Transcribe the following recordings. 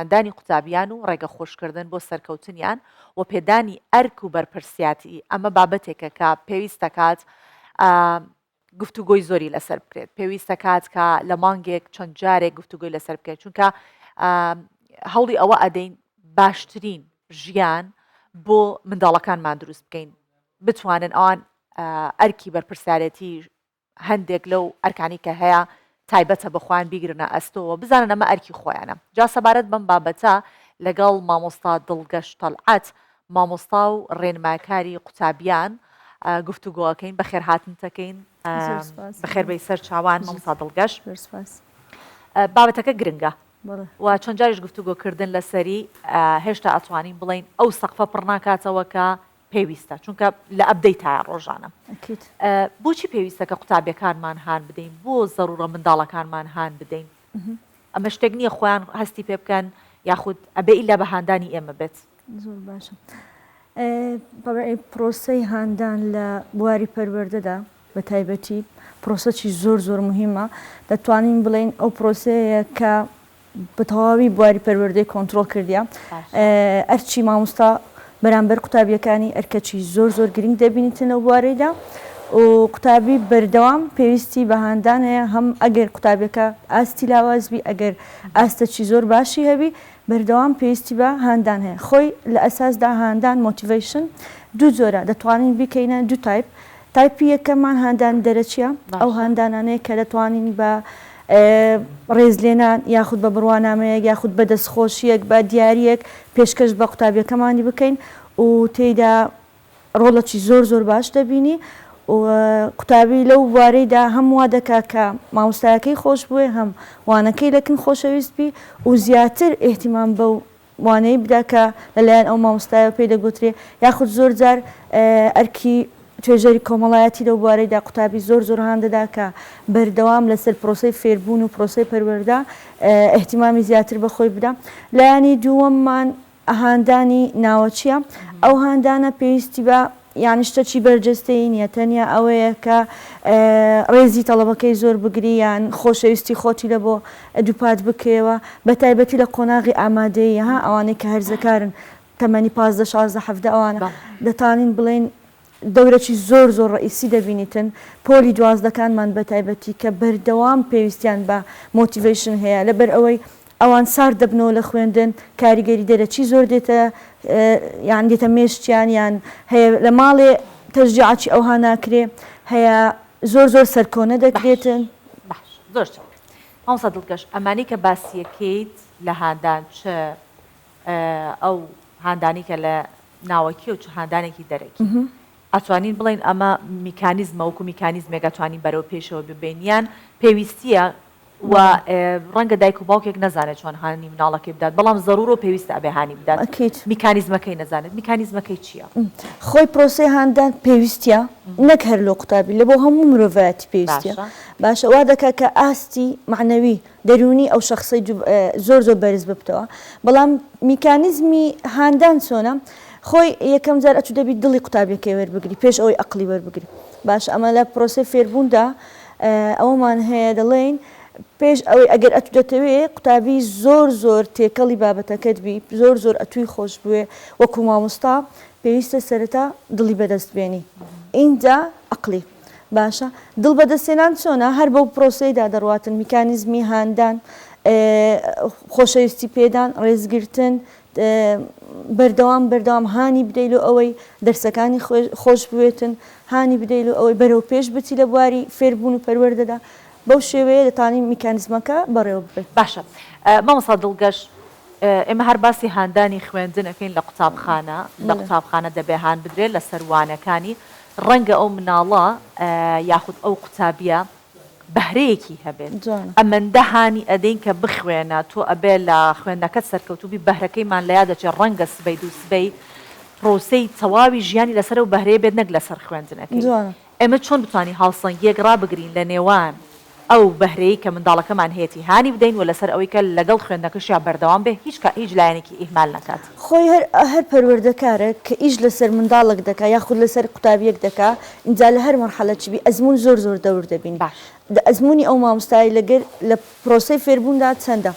هاندانی قوتابیان و ڕێگە خۆشکردن بۆ سەرکەوتنیان و پێدانی ئەرک و بەرپرسیاتی، ئەمە بابەتێکە کە پێویست دەکات گفتوگۆی زۆری لەسەر بکرێت، پێویست دەکات کە لە مانگێک چەند جارێک گفتوگۆی لەسەر بکرێت، چونکە هەوڵی ئەوە ئەدەین باشترین ژیان بۆ منداڵەکانمان دروست بکەین، بتوانن ئەوان ئەرکی بەرپرسیارێتی هەندێک لەو ئەرکانەی کە هەیە تایبەتە بە خۆیان بیگرنە ئەستۆوە بزانن ئەمە ئەرکی خۆیانە جا سەبارەت بەم بابەتە لەگەڵ مامۆستا دڵگەش تەلعەت مامۆستا و ڕێنماکاری قوتابیان گفتوگۆ ئەکەین بەخێرهاتنتەکەین بەخێربێی سەر چاوان مامۆستا دڵگەش بابەتەکە گرنگە و چەند جاریش گفتوگۆکردن لەسەری هێشتا ئەتوانین بڵین ئەو سەقفە پڕ ناکاتەوە کە پێویستە چونکە لە update ایە ڕۆژانە بۆچی پێویستە کە قوتابیەکانمان هان بدەین بۆ زەرورە منداڵەکانمان هان بدەین ئەمە شتێک نییە خۆیان هەستی پێ بکەن یاخود ئەبێ ئیلا بە هاندانی ئێمە بێت زۆر باشە پرۆسەی هاندان لە بواری پەروەردەدا بە تایبەتی پرۆسەی زۆر زۆر مهمە دەتوانین بڵێین ئەو پرۆسەیە کە بە تەواوی بواری پەروەردەی کۆنترۆڵ کردیە. ئەرکی مامۆستا بەرامبەر قوتابیەکانی ئەرکەکی زۆر زۆر گرنگ دەبینیتن لەو بوارەیدا و قوتابی بەردەوام پێویستی بە هاندان هەیە هەم ئەگەر قوتابیەکە ئاستی لاواز بی ئەگەر ئاستەکی زۆر باشی هەبی بەردەوام پێویستی بە هاندان هەیە خۆی لە ئەساسدا هاندان motivation دوو جۆرە دەتوانین بیکەینە دوو type type ی یەکەممان هاندانی دەرەکییە، ئەو هاندانانەیە کە دەتوانین بە ڕێزلێنان یاخود بە بڕوانامەیەک یاخود بە دەستخۆشییەک بە دیارییەک پێشکەش بە قوتابییەکەمانی بکەین و تێیدا ڕۆڵێکی زۆر زۆر باش دەبینی و قوتابی لەو بوارەیدا هەم وا دەکا کە مامۆستایەکەی خۆش بوێ هەم وانەکەی لەکن خۆشەویست بی و زیاتر ئیهتیمام بەو وانەی بدا کە لەلایەن ئەو مامۆستایەوە پێی دەگوترێ، یاخود زۆر جار ئەرکی توێژەری کۆمەڵایەتی لەو بوارەیدا قوتابی زۆر زۆر هان دەدا کە بەردەوام لەسەر پرۆسەی فێربوون و پرۆسەی پەروەردە ئیهتیمامی زیاتر بە خۆی بدا. لایەنی دووەممان هاندانی ناوەکییە، ئەو هاندانە پێویستی بە یانی شتەکی بەرجەستەیی نیە تەنیا ئەوەیە کە ڕێزی تەڵەبەکەی زۆر بگری یان خۆشەویستی خۆتی لە بۆ دووپات بکەیەوە بە تایبەتی لە قۆناغی ئامادەیی ها ئەوانەی کە هەرزەکارن تەمەنی 15 16 17 ئەوانە دەتانین بڵێین دەورەکی زۆر زۆر ڕئیسی دەبینیتن پۆلی دوازدەکانمان بە تایبەتی کە بەردەوام پێویستیان بە motivation هەیە لەبەر ئەوەی ئەوان سارد دەبنەوە لە خوێندن، کاریگەری دەرەکی زۆر دێتە یان دێتە مێشکیان یان هەیە لە ماڵێ تەشجیعەکی ئەوها ناکرێ هەیە زۆر زۆر سەرکۆنە دەکرێتن. باش زۆر چاک مامۆستا دڵکەش ئەمانەی کە باسیەکەیت لە هاندان چ ئەو هاندانی کە لە ناوەکیە و چ هاندانێکی دەرەکی ئەتوانین بڵێین ئەمە میکانیزمە وەکو میکانیزمێک ئەتوانین بەرەو پێشەوە ببەین یان پێویستیە و ڕەنگە دایک و باوکێک نەزانێت چۆن هانی مناڵەکەی بدات بەڵام زەرورە و پێویستە ئەبێ هانی بدات ئەکید. میکانیزمەکەی نەزانێت میکانیزمەکەی چییە؟ خۆی پرۆسەی هاندان پێویستیە نەک هەر لۆ قوتابی لە بۆ هەموو مرۆڤایەتی پێویستیە باشە. باشە وا دەکا کە ئاستی مەعنەوی دەروونی ئەو شەخسەی زۆر زۆر بەرز ببتەوە بەڵام میکانیزمی هاندان چۆنە خۆی یەکەم جار ئەتوو دەبی دڵی قوتابیەکەی وەربگری پێش ئەوەی ئەقڵی وەربگری باشە ئەمە لە پرۆسەی فێربووندا ئەوەمان هەیە دەڵێین پێش ئەوەی ئەگەر ئەتو دەتەوێ قوتابی زۆر زۆر تێکەڵی بابەتەکەت بی زۆر زۆر ئەتوی خۆش بوێ وەکو مامۆستا پێویستە سەرەتا دڵی بەدەست بێنی ئینجا ئەقڵی باشە دڵ بەدەستهێنان چۆنە هەر بەو پرۆسەیدا دەڕواتن میکانیزمی هاندان خۆشەویستی پێدان ڕێزگرتن بەردەوام بەردەوام هانی بدەی لۆ ئەوەی دەرسەکانی خۆش بوێتن، هانی بدەی لۆ ئەوەی بەرەو پێش بچی لە بواری فێربوون و پەروەردەدا، بەو شێوەیە دەتوانین میکانیزمەکە بەڕێوە ببەین. باشە مامۆستا دڵگەش ئێمە هەر باسی هاندانی خوێندن ئەکەین لە قوتابخانە، لە قوتابخانە دەبێ هان بدرێت لەسەر وانەکانی، ڕەنگە ئەو مناڵە یاخود ئەو قوتابیە بەهرەیەکی هەبێت ئەمەندە هانی ئەدەین کە بخوێنە تۆ ئەبێ لە خوێندنەکەت سەرکەوتوو بی بەهرەکەیمان لە یاد دەچێت ڕەنگە سبەی دوو سبەی پرۆسەی تەواوی ژیانی لەسەر ئەو بەهرەیە بێت نەک لەسەر خوێندنەکەی ئێمە چۆن بتوانین هاوسەنگیەک ڕابگرین لە نێوان ئەو بەهرەی کە منداڵەکەمان هەیەتی هانی بدەین و لەسەر ئەوەی کە لەگەڵ خوێندنەکەشیا بەردەوام بێ هیچ کا هیچ لایەنێکی ئیهمال نەکات. خۆی هەر هەر پەروەردەکارێک کە ئیش لەسەر منداڵێک دەکا یاخود لەسەر قوتابیەک دەکا ئینجا لە هەر مەرحەلەکی بی ئەزموون زۆر زۆر دەور دەبینی باش. دە ئەزموونی ئەو مامۆستایەی لەگەر لە پرۆسەی فێربووندا چەندە؟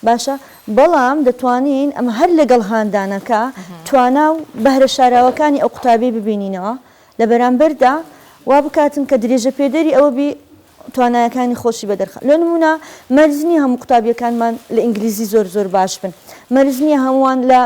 باشە بەڵام دەتوانین ئەمە هەر لەگەڵ هاندانەکە توانا و بەهرە شاراوەکانی ئەو قوتابی ببینینەوە لە بەرامبەردا وا بکاتن کە درێژەپێدەری ئەوە بی توانایەکانی خۆشی بەدەرخا لۆ نموونە مەرج نییە هەموو قوتابیەکانمان لە ئینگلیزی زۆر زۆر باش بن مەرج نییە هەمووان لە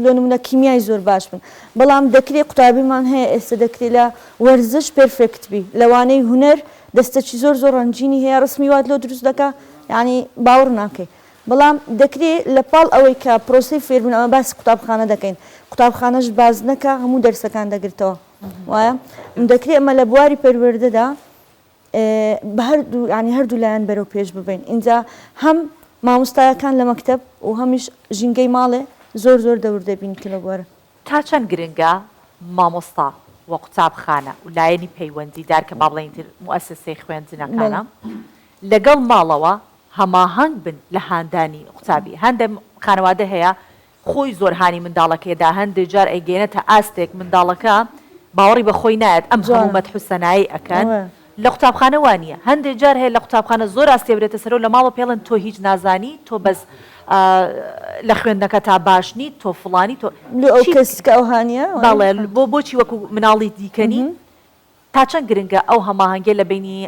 لۆ نموونە کیمیای زۆر باش بن بەڵام دەکرێ قوتابیمان هەیە ئێستا دەکرێ لە وەرزش perfect بی لە وانەی هونەر دەستەکی زۆر زۆر ڕەنگینی هەیە ڕسمی وات لۆ دروست دەکا یانی باوەڕ ناکەی بەڵام دەکرێ لە پاڵ ئەوەی کە پرۆسەی فێربوون ئەمە باسی قوتابخانە دەکەین قوتابخانەش بازنەکە هەموو دەرسەکان دەگرتەوە وایە دەکرێ ئەمە لە بواری پەروەردەدا بە هەردوو یانی هەردوو لایەن بەرەو پێش ببەین ئینجا هەم مامۆستایەکان لە مەکتەب و هەمیش ژینگەی ماڵێ زۆر زۆر دەور دەبین کە لە بوارە. تا چەند گرنگە مامۆستا و قوتابخانە و لایەنی پەیوەندیدار کە با بڵێین تر موئەسەسەی خوێندنەکانە لەگەڵ ماڵەوە هەماهەنگ بن لە هاندانی قوتابی هەندێ خانەوادە هەیە خۆی زۆر هانی منداڵەکەی دا هەندێ جار ئەیگەیەنێتە ئاستێک منداڵەکە باوەڕی بە خۆی نایەت ئەم هەموو مەدح و سەنایەی ئەکەن لە قوتابخانە وا نییە هەندێ جار هەیە لە قوتابخانە زۆر ئاستی ئەبرێتە سەرەوە لە ماڵەوە پێڵێن تۆ هیچ نازانی تۆ بەس لە خوێندنەکەتا باش نیت تۆ فڵانی تۆ لۆ ئەو کەس کە ئەوها نییە بەڵێ بۆ بۆچی وەکو مناڵی دیکە نی تا چەند گرنگە ئەو هەماهەنگیە لە بەینی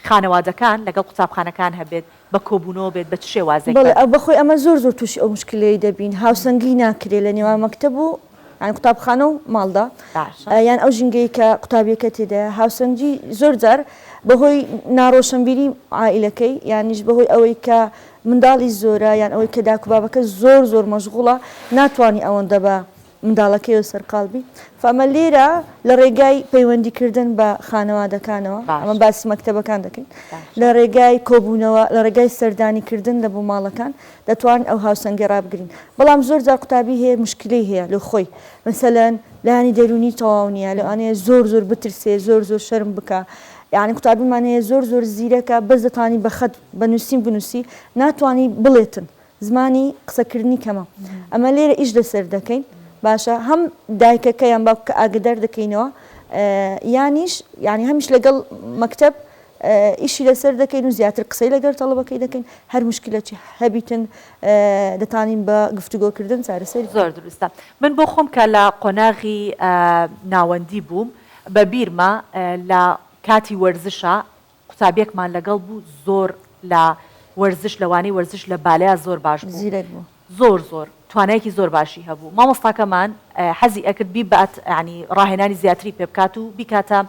خانەوادەکان لەگەڵ قوتابخانەکان هەبێت، بە کۆبوونەوە بێت، بە چ شێوازێک بەڵێ بێت؟ بەخۆی ئەمە زۆر زۆر تووشی ئەو موشکیلەیە دەبین، هاوسەنگی ناکرێ لە نێوان مەکتەب و یانی قوتابخانە و ماڵدا باشە. یان ئەو ژینگەی کە قوتابیەکە تێدایە، هاوسەنگی زۆر جار بەهۆی ناڕۆشنبیری عائیلەکەی یانیش بەهۆی ئەوەی کە منداڵی زۆرە یان ئەوەی کە داک و بابەکە زۆر زۆر مەشغوڵە ناتوانی ئەوەندە بە منداڵەکەیەوە سەرقاڵ بی فە ئەمە لێرە لە ڕێگای پەیوەندی کردن بە خانەوادەکانەوە ئەمە باسی مەکتەبەکان دەکەین لە ڕێگای کۆبوونەوە لە ڕێگای سەردانی کردن لە بۆ ماڵەکان دەتوانین ئەو هاوسەنگی ڕابگرین بەڵام زۆر جار قوتابی هەیە مشکلەی هەیە لە خۆی مەسەلەن لایەنی دەروونی تەواو نییە لەوانەیە زۆر زۆر بترسێ زۆر زۆر شەرم بکە یعنی قوتابیمان هەیە زۆر زۆر زیرەکە بەس دەتوانی بە خەت بە نووسین بنووسی ناتوانی بڵێتن زمانی قسەکردنی کەمە ئەمە لێرە ئیش لەسەر دەکەین باشە هەم دایکەکە یان باوکەکە ئاگدار دەکەینەوە یانیش یعنی هەمیش لەگەڵ مەکتەب ئیشی لەسەر دەکەین و زیاتر قسەی لەگەر تەڵەبەکەی دەکەین هەر مشکلەکی هەبیتن دەتانین بە گفتوگۆکردن چارەسەری زۆر دروستە من بۆ خۆم کە لە قۆناغی ناوەندی بووم بە بیرمە لە کاتی وەرزشا قوتابیەکمان لەگەڵ بوو زۆر لە وەرزش لە وانەی وەرزش لە بالەیا زۆر باش بوو زیرەک بوو. زۆر زۆر توانایەکی زۆر باشی هەبوو مامۆستاکەمان حەزی ئەکرد بیبات یانی ڕاهێنانی زیاتری پێ بکات و بیکاتە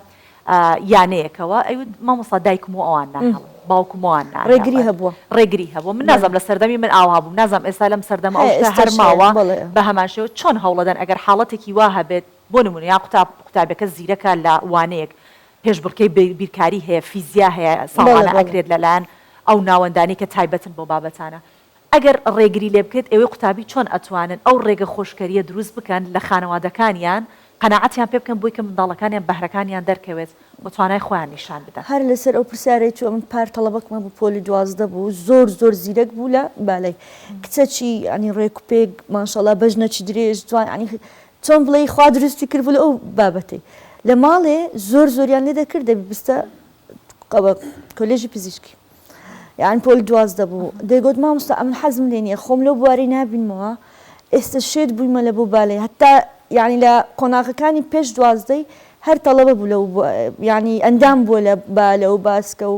یانەیەکەوە ئەیوت مامۆستا دایکم و ئەوان ناهێڵن باوکم و ئەوان ناهێڵن ڕێگری هەبووە ڕێگری هەبووە من نازانم لە سەردەمی من ئاوها بووم نازانم ئێستا لەم سەردەمە ئەو شتە هەر ماوە بە هەمان شێوە چۆن هەوڵەدەن ئەگەر حاڵەتێکی وا هەبێت بۆ نموونە یان قوتاب قوتابیەکە زیرەکە لە وانەیەک پێشبڕکێی بیرکاری هەیە، فیزیا هەیە، ساڵانە ئەکرێت لەلایەن ئەو ناوەندانەی کە تایبەتن بەو بابەتانە. ئەگەر ڕێگری لێ بکرێت ئێوەی قوتابی چۆن ئەتوانن ئەو ڕێگە خۆشکەرییە دروست بکەن لە خانەوادەکانیان قەناعەتیان پێ بکەن بۆی کە منداڵەکانیان بەهرەکانیان دەرکەوێت و توانای خۆیان نیشان بدەن؟ هەر لەسەر ئەو پرسیارەی تۆ من پار تەڵەبەکم هەبوو پۆلی 12 بوو زۆر زۆر زیرەک بوو لە بالەی کچەکی یانی ڕێک و پێک ماشەڵا بەژنەکی درێژ جوان یانی چۆن بڵێی خوا دروستی کردبوو لە ئەو بابەتەی لە ماڵێ زۆر زۆریان لێ دەکرد دەبی بستە کۆلێژی پزیشکی یان پۆل 12 بوو دەیگوت مامۆستا ئەمن حەزم لێ نییە خۆم لەو بوارەی نابینمەوە ئێستا شێت بوویمە لە بۆ بالێ هەتا یعنی لە قۆناغەکانی پێش دوازدەی هەر تەڵەبە بوو لەو یعنی ئەندام بووە لە بالە و باسکە و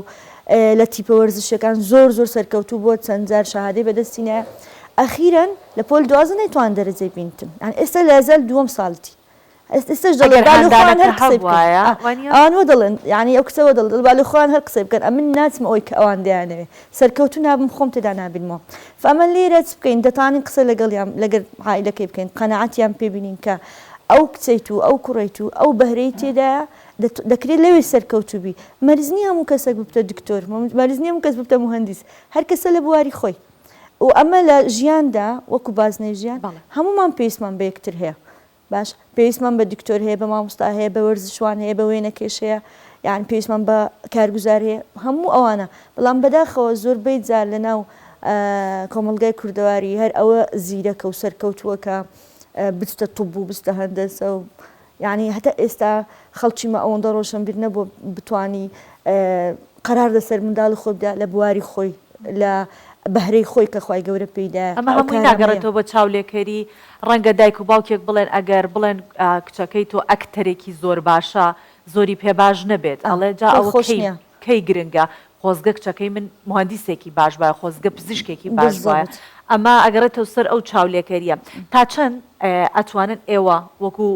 لە تیپە وەرزشەکان زۆر زۆر سەرکەوتوو بووە چەند جار شەهادەی بەدەستی نایە ئەخیرەن لە پۆل 12 نەیتوان دەرەجەی بینتن یعنی ئێستا لازال دووەم ساڵتی ئێستاش دەڵێ ئەگەر با لە خۆیان هاندانەکە هەر قسەی بکەن هەبوایە ئا وانیە؟ ئەوان وا دەڵێن یعنی ئەو کچە وا دەڵێ دەڵێ با لە خۆیان هەر قسەی بکەن ئەمن ناچمە ئەوەی کە ئەوان دەیانەوێ سەرکەوتوو نابم خۆم تێدا نابینمەوە فئەمە لێرە چ بکەین دەتوانین قسە لەگەڵیان لەگەر عائیلەکەی بکەین قەناعەتیان پێ بینین کە ئەو کچەی تو ئەو کوڕەی تو ئەو بەهرەی تێدایە دەکرێت لەوێ سەرکەوتوو بی مەرج نییە هەموو کەسێک ببتە دکتۆر مەرج نییە هەموو کەس ببتە موهەندیس هەر کەسە لە بواری خۆی و ئەمە لە ژیاندا وەکو بازنەی ژیان هەموومان پێویستمان بە یەکتر هەیە باش پێویستمان بە دکتۆر هەیە بە مامۆستا هەیە بە وەرزشوان هەیە بە وێنەکێش هەیە یان پێویستمان بە کارگوزار هەیە هەموو ئەوانە بەڵام بەداخەوە زۆربەی جار لەناو کۆمەڵگای کوردەواری هەر ئەوە زیرەکە و سەرکەوتووە کە بچتە طب و بچتە هەندەسە و یانی هەتا ئێستا خەڵکی مە ئەوەندە ڕۆشنبیر نەبووە بتوانی قەرار لەسەر منداڵی خۆی بدا لە بواری خۆی لە. بەهرەی خۆی کە خوای گەورە پێی دایە ئەمە ئەو هەمووی کارامەیە. ناگەڕێتەوە بۆ چاولێکەری، ڕەنگە دایک و باوکێک بڵێن ئەگەر بڵێن کچەکەی تۆ ئەکتەرێکی زۆر باشە زۆری پێ باش نەبێت ئەڵێ جا پێی ئەوە خۆش کەی نیە. کەی گرنگە خۆزگە کچەکەی من موهەندیسێکی باش بایە خۆزگە پزیشکێکی باش بایە بالضبط. ئەمە ئەگەڕێتەوە سەر ئەو چاولێکەریە تا چەند ئەتوانن ئێوە وەکو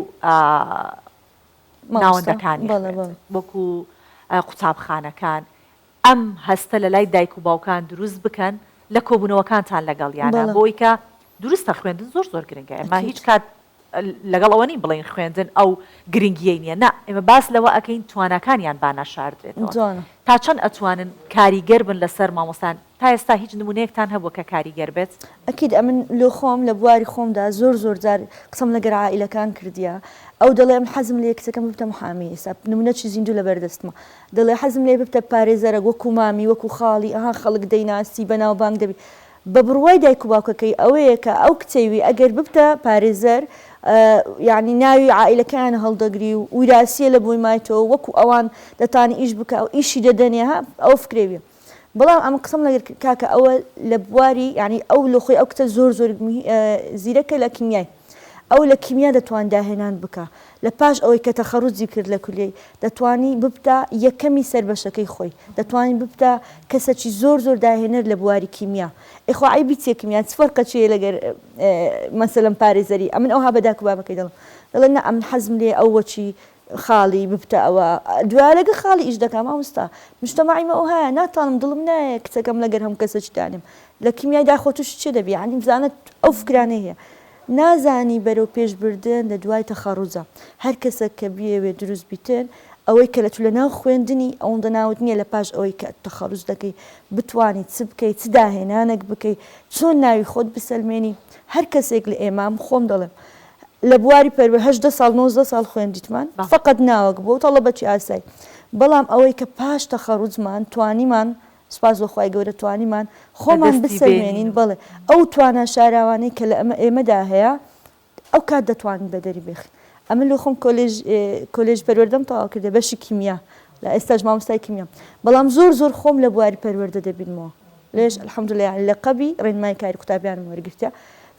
مامۆستا ناوەندەکانی بەڵێ خوێندن بەڵێ. وەکو قوتابخانەکان ئەم هەستە لە لای دایک و باوکان دروست بکەن لە کۆبوونەوەکانتان لەگەڵیانا بەڵێ. بۆی کە دروستە خوێندن زۆر زۆر گرنگە ئێمە ئەکید. هیچ کات لەگەڵ ئەوە نین بڵێین خوێندن ئەو گرنگیەی نیە نا ئێمە باس لەوە ئەکەین تواناکانیان با نەشاردرێتەوە جوانە. تا چەند ئەتوانن کاریگەر بن لەسەر مامۆستایان تا ئێستا هیچ نمونەیەکتان هەبووە کە کاریگەر بێت؟ ئەکید ئەمن لۆ خۆم لە بواری خۆمدا زۆر زۆر جار قسەم لەگەر عائیلەکان کردیە ئەو دەڵێ ئەمن حەزم لێیە کچەکەم ببتە محامی ئێستا نمونەکی زیندوو لەبەر دەستمە دەڵێ حەزم لێیە ببتە پارێزەرەک وەکو مامی وەکو خاڵی ئەها خەڵک دەیناسی بەناوبانگ دەبی بە بڕوای دایک و باوکەکەی ئەوەیە کە ئەو کچەی وی ئەگەر ببتە پارێزەر یانی ناوی عائیلەکەیان هەڵدەگری و ویراسیە لە بۆی مایتەوە وەکو ئەوان دەتانی ئیش بکا و ئیشی دەدەنێ ها ئەوە فکرەی ویە بەڵام ئەمن قسەم لەگەر کرد کاکە ئەوە لە بواری یانی ئەو لە خۆی ئەو کچە زۆر زۆر زیرەکە لە کیمیای ئەو لە کیمیا دەتوان داهێنان بکا لە پاش ئەوەی کە تەخەروجی کرد لە کولیەی دەتوانی ببتە یەکەمی سەر بەشەکەی خۆی دەتوانی ببتە کەسەکی زۆر زۆر داهێنەر لە بواری کیمیا ئێ خوا عەیبی چیە کیمیا چ فەرقەکی هەیە لەگەر مەسەلەن پارێزەری ئەمن ئەوها بە داک و بابەکەی دەڵێم دەڵێ نا ئەمن حەزم لێیە ئەو وەکی خاڵی ببتە ئەوە دوایە لەگە خاڵی ئیش دەکا مامۆستا مجتەمەعی مە ئەوهایە ناتوانم دڵم نایە کچەکەم لەگەر هەموو کەسەکی دانێم لە کیمیای دا خۆ توشی چێ دەبی یانی بزانە ئەو فکرانەی هەیە نازانی بەرەو پێش بردن لە دوای تەخەڕوجە هەر کەسەک کە بیەوێ دروست بیتن ئەوەی کە لە تو لە ناو خوێندنی ئەوەندە ناوت نیە لە پاش ئەوەی کە تەخەڕوج دەکەی بتوانی چ بکەی چ داهێنانەک بکەی چۆن ناوی خۆت بسەلمێنی هەر کەسێک لە ئێمە من خۆم دەڵێم لە بواری پەروە 18 ساڵ 19 ساڵ خوێندیتمان فقط ناوەک بوو تەڵەبەکی ئاسای بەڵام ئەوەی کە پاش تەخەڕوجمان توانیمان سوپاس بۆ خوای گەورە توانیمان خۆمان بەدەستی بسەلمێنین بێنین و. بەڵێ ئەو توانا شاراوانەی کە لە ئەمە ئێمەدا هەیە ئەو کات دەتوانین بەدەری بێخین ئەمن لۆ خۆم کۆلێژ کۆلێژ پەروەردەم تەواو کردە بەشی کیمیا لە ئێستاش مامۆستای کیمیام بەڵام زۆر زۆر خۆم لە بواری پەروەردە دەبینمەوە لێش الحمدلله یعنی لەقەبی ڕێنمای کاری قوتابیانم وەرگرتە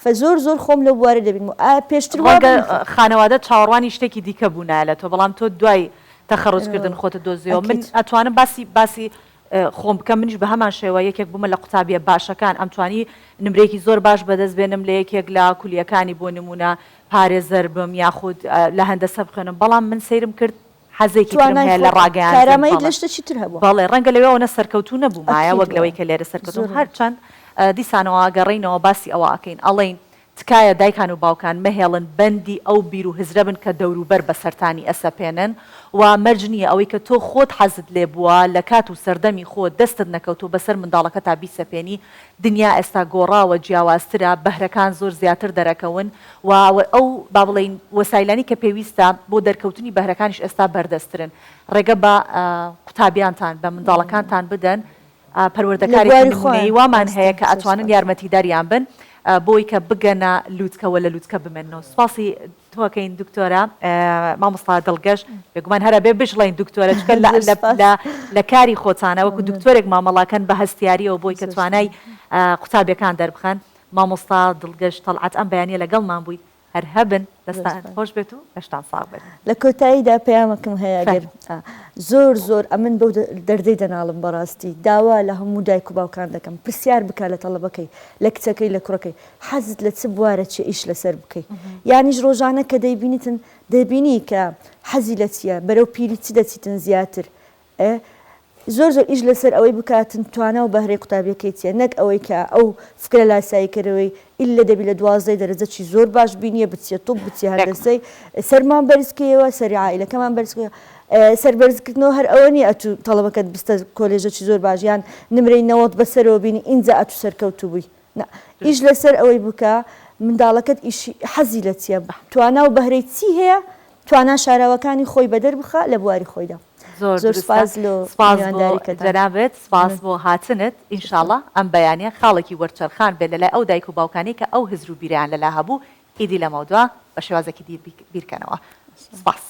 فزۆر زۆر خۆم لەو بوارە دەبینم ئا پێشتر وا ڕەنگە بوو نەخێر. خانەوادە چاوەڕوانی شتێکی دیکە بوونایە لە تۆ بەڵام تۆ دوای تەخەڕوج کردن خۆتت دۆزیەوە من ئەکید. ئەتوانم باسی باسی خۆم بکەم منیش بە هەمان شێوە یەکێک بوومە لە قوتابیە باشەکان ئەمتوانی نمرەیەکی زۆر باش بەدەست بێنم لە یەکێک لە کولیەکانی بۆ نمونە پارێزەر بم یاخود لە هەندەسە بخوێنم بەڵام من سەیرم کرد حەزێکی ترم توانای هەیە لە خۆت ڕاگەیاندن کارامەییت بەڵێ لە شتەکی تر هەبووە. بەڵێ ڕەنگە لەوێ ئەوەنە سەرکەوتوو نەبوومایە ئەکید وەک لەوەی وایە کە لێرە سەرکەوتووم زۆر وایە. هەرچەند دیسانەوە گەڕێینەوە باسی ئەوە ئەکەین ئەڵێین تکایە دایکان و باوکان مەهێڵن بەندی ئەو بیر و هزرە بن کە دەوروبەر بەسەرتانی ئەسەپێنن و مەرج نییە ئەوەی کە تۆ خۆت حەزت لێ بووە لە کات و سەردەمی خۆت دەستت نەکەوتووە بەسەر منداڵەکەتا بیسەپێنی دنیا ئێستا گۆڕاوە جیاوازترە بەهرەکان زۆر زیاتر دەرەکەون و ئەو با بڵێین وەسایلانی کە پێویستە بۆ دەرکەوتنی بەهرەکانیش ئێستا بەردەستترن ڕێگە بە قوتابیانتان بە منداڵەکانتان بدەن لە پەروەردەکارێکی بواری نمونەیی خۆیان وامان ڕاستە هەیە کە زۆر ئەتوانن سوپاس. یارمەتیدەریان بن بۆی کە بگەنە لوتکە وە لە لوتکە بمێننەوە سوپاسی تۆکەین دکتۆرە مامۆستا دڵگەش بێگومان هەر ئەبێ بشڵێین دکتۆرە چونکە لە زۆر لە سوپاس. لە لە کاری خۆتانە وەکو مەمنون. دکتۆرێک مامەڵاکەن بە هەستیاریەوە بۆی کە زۆر توانای سوپاس. قوتابیەکان دەربخەن مامۆستا دڵگەش تەڵعەت ئەم بەیانیە لەگەڵمان بووی هەر هەبن زۆر دەستان سوپاس. خۆش بێت و لەشتان ساغ بێت. لە کۆتاییدا پەیامەکم هەیە ئەگەر فەرموو. زۆر زۆر ئەمن بەو دەردەی دەناڵم بەڕاستی داوا لە هەموو دایک و باوکان دەکەم پرسیار بکە لە تەڵەبەکەی لە کچەکەی لە کوڕەکەی حەزت لە چ بوارە چیە ئیش لەسەر بکەی یانیش ڕۆژانە کە دەیبینیتن دەبینی کە حەزی لە چیە بەرەو پیری چ دەچیتن زیاتر ئێ زۆر زۆر ئیش لەسەر ئەوەی بکاتن توانا و بەهرەی قوتابیەکەی چیە نەک ئەوەی کە ئەو فکرە لاسایی کەرەوەی ئیللە دەبی لە دوازدەی دەرەجە چی زۆر باش بینیە بچیە طب بچیە هەندەسەی سەرمان بەرز کەیەوە سەری عائیلەکەمان بەرز کەیەوە سەر بەرز کردنەوە هەر ئەوە نیە ئەتوو تەڵەبەکەت بستە کۆلێژەکی زۆر باش یان نمرەی 90 بەسەرەوە بینی ئینجا ئەتوو سەرکەوتوو بووی نا ئیش لەسەر ئەوەی بکە منداڵەکەت ئیشی حەزی لە چیە توانا و بەهرەی چی هەیە توانا شاراوەکانی خۆی بەدەر بخا لە بواری خۆیدا. زۆر زۆر دروستە سپاس لۆ سپاس بۆ میوانداریکەتان. جەنابت سپاس بۆ هاتنت زۆر سپاس. ان شاءاللە ئەم بەیانیە خاڵێکی وەرچەرخان بێت لەلای ئەو دایک و باوکانەی کە ئەو هزر و بیرەیان لەلا هەبوو ئیدی لەمەودوا بە شێوازێکی دی بیرکەنەوە سپاس.